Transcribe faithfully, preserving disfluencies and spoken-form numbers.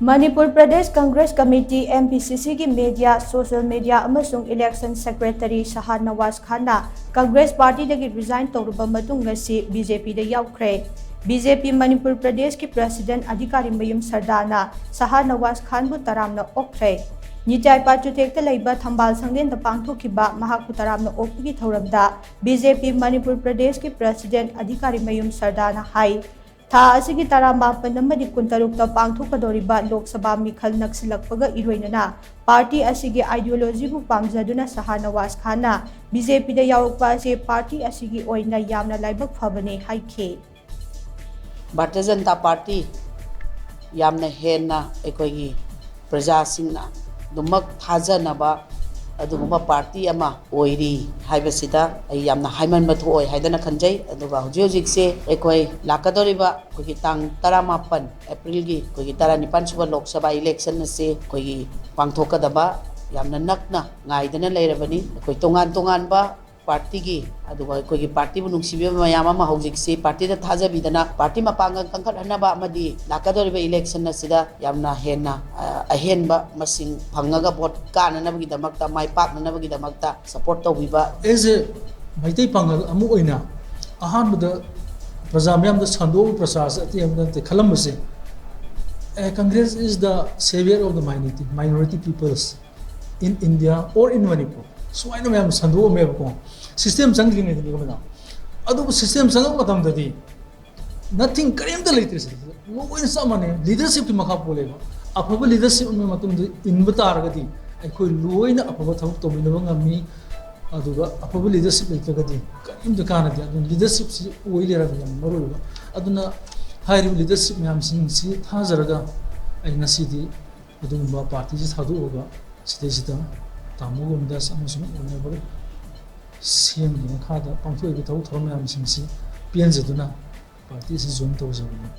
Manipur Pradesh Congress committee, M P C C ꯒꯤ media, social media ꯑꯃꯁꯨꯡ election secretary ꯁꯍꯥ ꯅꯋꯥꯖ ꯈꯥꯟꯅ Congress ꯄꯥꯔꯇꯤꯗꯒꯤ resign ꯇꯧꯔꯕ ꯃꯇꯨꯡ ꯉꯁꯤ B J P ꯗ ꯌꯥꯎꯈ꯭ꯔꯦ꯫ B J P ꯃꯅꯤꯄꯨꯔ ꯄ꯭ꯔꯗꯦꯁꯀꯤ president ꯑꯙꯤꯀꯥꯔꯤ ꯃꯌꯨꯝ ꯁꯔꯗꯥꯅ ꯁꯍꯥ ꯅꯋꯥꯖ ꯈꯥꯟꯕꯨ ꯇꯔꯥꯝꯅ ꯑꯣꯛꯈ꯭ꯔꯦ꯫ ꯅꯤꯇꯥꯏ ꯄꯥꯆꯨꯊꯦꯛꯇ ꯂꯩꯕ ꯊꯝꯕꯥꯜ ꯁꯪꯂꯦꯟꯗ ꯄꯥꯡꯊꯣꯛꯈꯤꯕ ꯃꯍꯥꯛꯄꯨ ꯇꯔꯥꯝꯅ ꯑꯣꯛꯄꯒꯤ ꯊꯧꯔꯝꯗ B J P ꯃꯅꯤꯄꯨꯔ ꯄ꯭ꯔꯗꯦꯁꯀꯤ president ꯑꯙꯤꯀꯥꯔꯤ ꯃꯌꯨꯝ ꯁꯔꯗꯥꯅ ꯍꯥꯏ, ꯊꯥ ꯑꯁꯤꯒꯤ ꯇꯔꯥꯃꯥꯄꯟ ꯑꯃꯗꯤ ꯀꯨꯟꯇꯔꯨꯛꯇ ꯄꯥꯡꯊꯣꯛꯀꯗꯧꯔꯤꯕ ꯂꯣꯛ ꯁꯚꯥ ꯃꯤꯈꯜ ꯅꯛꯁꯤꯜꯂꯛꯄꯒ ꯏꯔꯣꯏꯅꯅ ꯄꯥꯔꯇꯤ ꯑꯁꯤꯒꯤ ideology ꯕꯨ ꯄꯥꯝꯖꯗꯨꯅ ꯁꯍꯥ ꯅꯋꯥꯖ ꯈꯥꯟꯅ B J P ꯗ ꯌꯥꯎꯔꯛꯄ ꯑꯁꯤ ꯄꯥꯔꯇꯤ ꯑꯁꯤꯒꯤ ꯑꯣꯏꯅ ꯌꯥꯝꯅ ꯂꯥꯏꯕꯛ ꯐꯕꯅꯤ ꯍꯥꯏꯈꯤ꯫ ꯚꯥꯔꯇꯤꯌ ꯖꯅꯇꯥ ꯄꯥꯔꯇꯤ ꯌꯥꯝꯅ ꯍꯦꯟꯅ ꯑꯩꯈꯣꯏꯒꯤ ꯄ꯭ꯔꯖꯥꯁꯤꯡꯅ ꯑꯗꯨꯃꯛ ꯊꯥꯖꯅꯕ ꯑꯗꯨꯒꯨꯝꯕ ꯄꯥꯔꯇꯤ ꯑꯃ ꯑꯣꯏꯔꯤ ꯍꯥꯏꯕꯁꯤꯗ ꯑꯩ ꯌꯥꯝꯅ ꯍꯥꯏꯃꯟꯕ ꯊꯣꯛꯑꯣꯏ ꯍꯥꯏꯗꯅ ꯈꯟꯖꯩ꯫ ꯑꯗꯨꯒ ꯍꯧꯖꯤꯛ ꯍꯧꯖꯤꯛꯁꯦ ꯑꯩꯈꯣꯏ ꯂꯥꯛꯀꯗꯧꯔꯤꯕ ꯑꯩꯈꯣꯏꯒꯤ ꯇꯥꯡ ꯇꯔꯥꯃꯥꯄꯟ ꯑꯦꯄ꯭ꯔꯤꯜꯒꯤ ꯑꯩꯈꯣꯏꯒꯤ ꯇꯔꯥꯅꯤꯄꯥꯟ ꯁꯨꯕ ꯂꯣꯛ ꯁꯚꯥ election ꯑꯁꯤ ꯑꯩꯈꯣꯏꯒꯤ ꯄꯥꯡꯊꯣꯛꯀꯗꯕ ꯌꯥꯝꯅ ꯅꯛꯅ ꯉꯥꯏꯗꯅ ꯂꯩꯔꯕꯅꯤ꯫ ꯑꯩꯈꯣꯏ ꯇꯣꯉꯥꯟ ꯇꯣꯉꯥꯟꯕ ꯄꯥꯔꯇꯤꯒꯤ, ꯑꯗꯨꯒ ꯑꯩꯈꯣꯏꯒꯤ ꯄꯥꯔꯇꯤꯕꯨ ꯅꯨꯡꯁꯤꯕꯤꯕ ꯃꯌꯥꯝ ꯑꯃ ꯍꯧꯖꯤꯛꯁꯤ ꯄꯥꯔꯇꯤꯗ ꯊꯥꯖꯕꯤꯗꯅ ꯄꯥꯔꯇꯤ ꯃꯄꯥꯡꯒꯜ ꯀꯟꯈꯠꯍꯟꯅꯕ ꯑꯃꯗꯤ ꯂꯥꯛꯀꯗꯧꯔꯤꯕ election ꯑꯁꯤꯗ ꯌꯥꯝꯅ ꯍꯦꯟꯅ, ꯑ, ꯑꯍꯦꯟꯕ ꯃꯁꯤꯡ ꯐꯪꯉꯒ vote ꯀꯥꯅꯅꯕꯒꯤꯗꯃꯛꯇ, ꯃꯥꯏ ꯄꯥꯛꯅꯅꯕꯒꯤꯗꯃꯛꯇ support ꯇꯧꯕꯤꯕ꯫ ꯑꯩꯁꯦ ꯃꯩꯇꯩ ꯄꯥꯉꯜ ꯑꯃ ꯑꯣꯏꯅ ꯑꯍꯥꯟꯕꯗ ꯄ꯭ꯔꯖꯥ ꯃꯌꯥꯝꯗ ꯁꯟꯗꯣꯛꯑꯒ ꯄ꯭ꯔꯆꯥꯔꯁꯦ ꯑꯇꯩ ꯑꯃ ꯅꯠꯇꯦ ꯈꯜꯂꯝꯕꯁꯦ, ꯑꯦ, Congress is the savior of the minority, minority peoples in India or in Manipur. ꯁꯨꯃꯥꯏꯅ ꯃꯌꯥꯝ ꯁꯟꯗꯣꯛꯑꯝꯃꯦꯕꯀꯣ, system ꯆꯪꯗ꯭ꯔꯤꯉꯩꯗꯅꯤꯀꯣ ꯃꯦꯗꯥꯝ꯫ ꯑꯗꯨꯕꯨ system ꯆꯪꯉꯛꯄ ꯃꯇꯝꯗꯗꯤ nothing, ꯀꯔꯤꯝꯇ ꯂꯩꯇ꯭ꯔꯦ ꯁꯤꯗ꯫ ꯂꯣꯏꯅ ꯆꯞ ꯃꯥꯟꯅꯩ꯫ Leadership ꯀꯤ ꯃꯈꯥ ꯄꯣꯜꯂꯦꯕ꯫ ꯑꯐꯕ leadership ꯑꯃꯒꯤ ꯃꯇꯨꯡꯗ ꯏꯟꯕ ꯇꯥꯔꯒꯗꯤ ꯑꯩꯈꯣꯏ ꯂꯣꯏꯅ ꯑꯐꯕ ꯊꯕꯛ ꯇꯧꯃꯤꯟꯅꯕ ꯉꯝꯃꯤ꯫ ꯑꯗꯨꯒ ꯑꯐꯕ leadership ꯂꯩꯇ꯭ꯔꯒꯗꯤ ꯀꯔꯤꯝꯇ ꯀꯥꯟꯅꯗꯦ꯫ ꯑꯗꯨꯅ leadership ꯁꯤ ꯑꯣꯏ ꯂꯩꯔꯝꯃꯤ ꯌꯥꯝ ꯃꯔꯨ ꯑꯣꯏꯕ꯫ ꯑꯗꯨꯅ ꯍꯥꯏꯔꯤꯕ leadership ꯃꯌꯥꯝꯁꯤꯡꯁꯤ ꯊꯥꯖꯔꯒ ꯑꯩ ꯉꯁꯤꯗꯤ ꯑꯗꯨꯒꯨꯝꯕ ꯄꯥꯔꯇꯤꯁꯤ ꯊꯥꯗꯣꯛꯑꯒ ꯁꯤꯗꯩꯁꯤꯗ ꯇꯥꯃꯣ ꯒꯣꯕꯤꯟꯗꯥꯁ ꯑꯃꯁꯨꯡ ꯑꯣꯏꯅꯕ ꯁꯤ ꯑꯦꯝꯒꯤ ꯃꯈꯥꯗ ꯄꯥꯡꯊꯣꯛꯏꯕ ꯊꯕꯛ ꯊꯧꯔꯝ ꯃꯌꯥꯝꯁꯤꯡꯁꯤ ꯄꯦꯟꯖꯗꯨꯅ ꯄꯥꯔꯇꯤ ꯑꯁꯤ join ꯇꯧꯖꯕꯅꯤ꯫